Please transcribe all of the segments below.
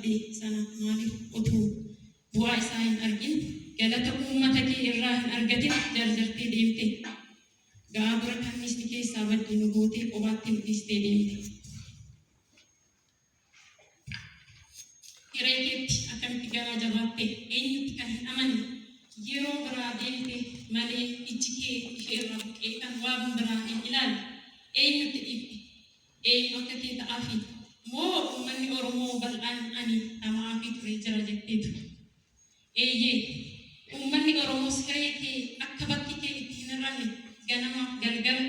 dhabde sana maaliif otuu bu'aa isaa hin argin, galata uummata kee irraa hin argatin jarjartee deemte? Gaagura kanniisni keessaa badde nu gootee qobaatti nu dhiistee deemte. Hiree keetti akkamitti garaa jabaatte? Eenyutti kan hin amanne? Yeroo biraa deemte malee ijji kee ishee irraa buqqa'ee kan waan biraa hin ilaalle eenyutti dhiifte? Eenyu akka kee ta'aafi? Moo uummanni Oromoo bal'aan ani dhama'aafii ture jira jetteetu? Eeyyee, uummanni Oromoos hiree kee akka bakki kee itti hin hir'anne ganamaaf galgala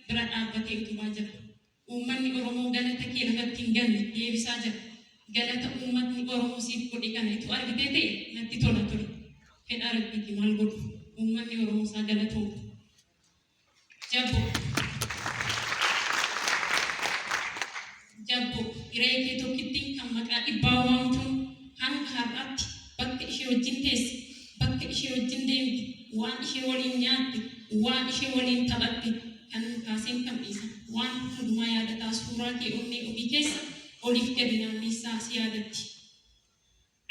bira dhaabbatee utubaa jira. Uummanni Oromoo galata kee lafatti hin ganne deebisaa jira. Galata uummatni Oromoo siif godhe kana ituu argitee ta'e natti tola ture. Fedha Rabbiiti maal godhu. Uummanni Oromoos haa galatoomu. Jabbo. Jabbo, hiree kee tokkittiin kan maqaa dhibbaa waamtuun hanga har'aatti bakka ishee wajjin teesse, bakka ishee wajjin deemte, waan ishee waliin nyaatte, waan ishee waliin taphatte kan nu kaaseen kam dhiisa. Waan hundumaa yaadataa suuraa kee onnee ofii keessa oliif gadi naanneessaa si yaadatti.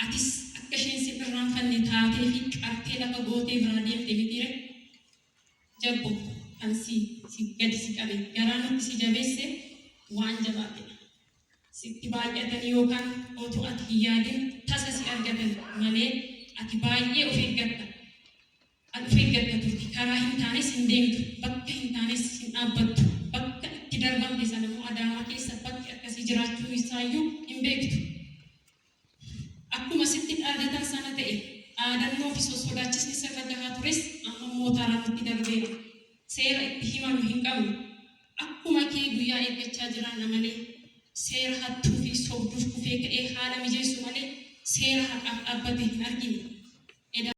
Atis akka isheen sin irraanfanne taatee fi qartee lafa gootee biraa deemte mitiire? Jabbo, kan si si gadi si qabe, garaa nutti si jabeesse waan jabaatedha. Sitti baay'atanii yookaan otoo ati hin yaadin tasa si argatan malee ati baay'ee of eeggatta. Ati of eeggatta turte. Karaa hin taanes hin deemtu. Bakka hin taanes hin dhaabbattu. Bakka itti darbamte sana immoo Adaamaa keessa bakki akkasii jiraachuu isaayyuu hin beektu. Akkuma sitti dhaadatan sana ta'e. Dhaadannoo fi sossodaachisni sirra gahaa tures amma immoo taraan nutti darbeera. Seera itti himannu hin qabnu. Akkuma kee guyyaa eeggachaa jiraanna malee, seera hattuu fi sobduuf kufee ka'ee haala mijeessu malee seera haqaaf dhaabbate hin argine. Edaa.